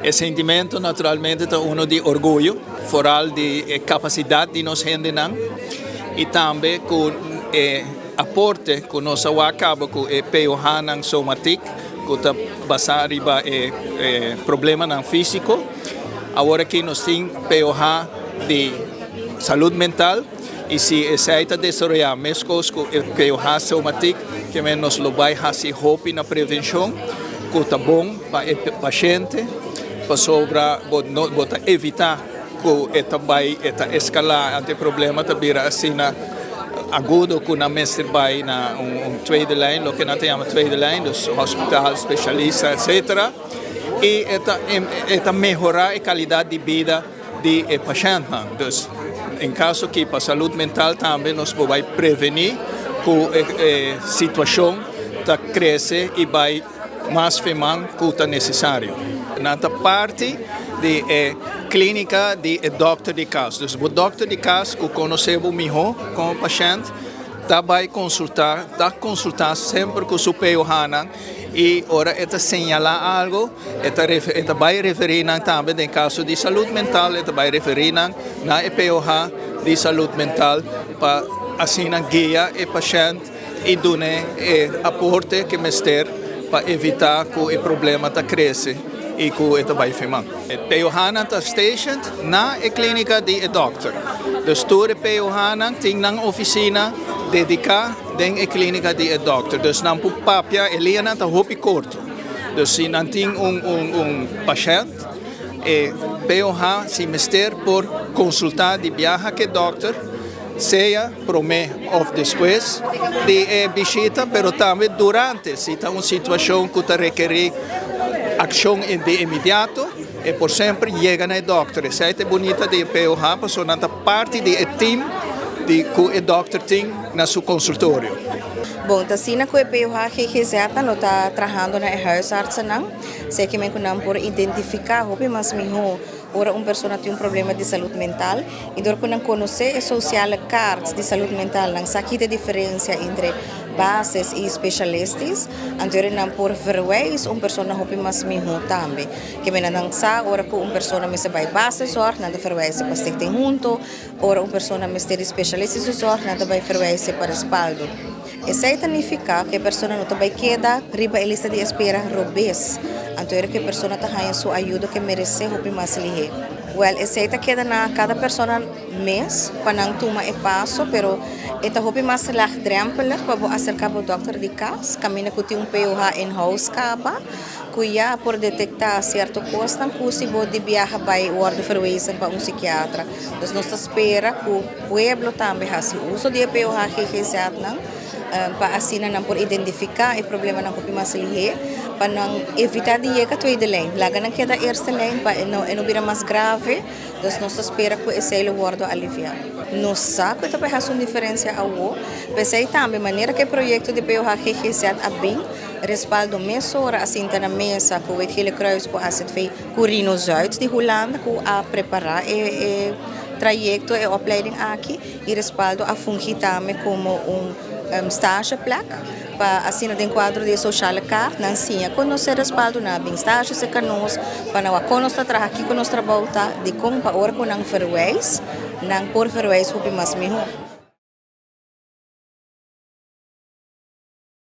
E sentimento naturalmente ta uno di orguyo, vooral di e capacidad di nos hendenan y tambe cu e aporte cu nos a caba cu e POH somatic, cu ta basa riba e problemanan fisico. Awor aki nos tin POH di salud mental y si esey ta desaroya mescos cu e POH somatic, cu nos lo bay haci hopi na prevencion, cu ta bon pa e paciente, pasobra bo ta evita cu e ta bay e ta escala, e problema ta bira asina agudo cu nan mester bay na un tweede lijn, loke nan ta yama tweede lijn, dus hospital, specialista, etc. Y e ta mehora e calidad di bida di e paciente. Dus, den caso cu pa salud mental tambe nos por preveni cu e situacion ta crece y bay mas feman cu ta necesario. Na parti di clinica di dokter di cas. Dus e dokter di cas cu conoce miho como paciente, ta bay consulta, ta consulta semper cu su POH y ora e ta señala algo, e ta bay referi tambe den caso di salud mental, e ta bay referi na POH di salud mental pa asina guia e paciente y duna e aporte cu mester pa evita cu e problema ta crece y cu e ta bay feman. POH ta station na e clinica di e dokter. Dus tur POH tin nan oficina dedica den e clinica di e dokter. Dus nan por papia e liña ta hopi corto. Dus si nan tin un paciente, e POH si mester por consulta di biaha cu e dokter, sea prome of despues di bishita, pero tambe durante, si ta un situacion cu ta rekeri accion di inmediato, e por semper yega na dokter. Esey ta bunita di POH, pasobra ta parti di e team di cu e dokter tin na su consultorio. Bon, asina cu e POH GGZ no ta trahando na huisartsen, esey ke men por identifica hopi mas miho ora un persona tin un problema di salud mental y door cu nan conoce e sociale kaart di salud mental, nan sa e diferencia entre basis y specialistisch, anto nan por verwijs un persona hopi mas miho tambe. Ke men nan sa ora cu un persona mester bay basiszorg, nan ta verwijs pa Stichting Hunto, ora un persona mester specialistische zorg, nan ta bay verwijs pa Respaldo. Esey ta significa cu e persona no ta bay keda riba e lista di espera robes. Anto cu e persona ta haya su ayudo cu e merece hopi mas lihe. Well, esey ta keda na cada persona mes pa nan tuma e paso, pero e ta hopi mas laagdrempelig pa bo acerca bo dokter di cas, caminda cu tin un POH in house caba, cu ya por detecta cierto cos cu si bo di biaha bay worden verwezen pa un psikiatra. Dus nos ta spera cu pueblo tambe haci uso di POH GGZ nan, pa asina nan por identifica e problema nan hopi mas lihe, pa nan evita di yega tweede lijn. Laga nan keda eerste lijn pa no bira mas grave, dus nos ta spera cu esey lo wordo alivia. Nos sa cu ta haci un diferencia awo, pesey tambe manera cu e proyecto di POH GGZ a bin, Respaldo mesora a sinta na mesa cu het Gele Kruis, cu AZV, cu Rino Zuid di Hulanda, cu a prepara e trayecto e opleiding aki y Respaldo a fungi tambe como un stageplek pa asina den cuadro di sociale kaart nan siña conoce Respaldo, nan a bin stage cerca nos pa nan wak con nos ta traha, kico nos trabou ta, di con pa ora cu nan verwijs, nan por verwijs hopi mas miho.